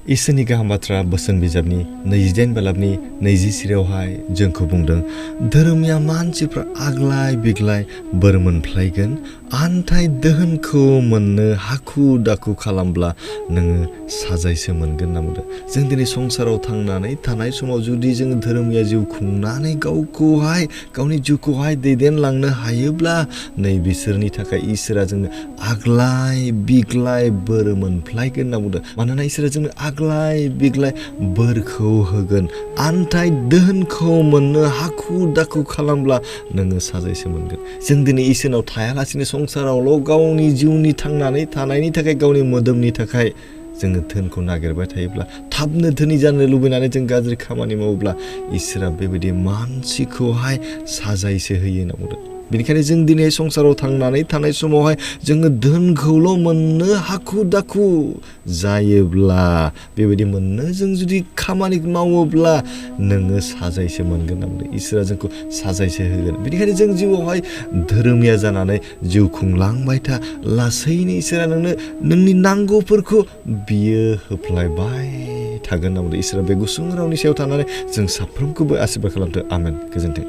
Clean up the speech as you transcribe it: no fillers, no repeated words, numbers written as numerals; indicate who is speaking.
Speaker 1: इसोरनि गाहाम बाथ्रा बोसोन बिजाबनि 28 बालाबनि 20 सिरियावहाय जोंखौ बुंदों धोरोमिया मानसिफ्रा आग्लाय बिग्लाय बोर मोनफ्लाइगोन antai dwhwnkou mwnnw haku daku kalambla नोङो साजाइसो मोनगोन होनना बुंदों। जों दिनै संसाराव थांनानै थानाय समाव जुदि जों धोरोमिया जिउ खुंनानै गावखौहाय गावनि जिउखौहाय दैदेनलांनो हायोब्ला नै बिसोरनि थाखाय इसोरा जोंनो आग्लाय बिग्लाय बोर मोनफ्लाइगोन होनना बुंदों। मानोना इसोरा जोंनो आग्लाय बिग्लाय बोरखौ होगोन antai dwhwnkou mwnnw haku daku kalambla नोङो साजाइसो मोनगोन। जों दिनै इसोरनाव थायालासिनो संसारावल' गावनि जिउनि थांनानै थानायनि थाखाय गावनि मोदोमनि थाखाय जोङो धोनखौ नागिरबाय थायोब्ला थाबनो धोनि जानो लुबैनानै जों गाज्रि खामानि मावोब्ला इसोरा बेबायदि मानसिखौहाय साजाइसो होयो होनना बुंदों। बेनिखायनो जों दिनै संसाराव थांनानै थानाय समावहाय जोङो धोनखौल' मोननो हाखु दाखु जायोब्ला बेबायदि मोननो जों जुदि खामानि मावोब्ला नोङो साजाइसो मोनगोन होनना बुंदों। इसोरा जोंखौ साजाइसो होगोन। बेनिखायनो जों जिउआवहाय धोरोमिया जानानै जिउ खुंलांबाय था लासैनो इसोरा नोंनि नांगौफोरखौ बियो होफ्लायबाय थागोन होनना बुंदों। इसोरा बे गुसुं रावनि सायाव थानानै जों साफ्रोमखौबो आशीर्बाद खालामथों। आमेन। गोजोन्थों।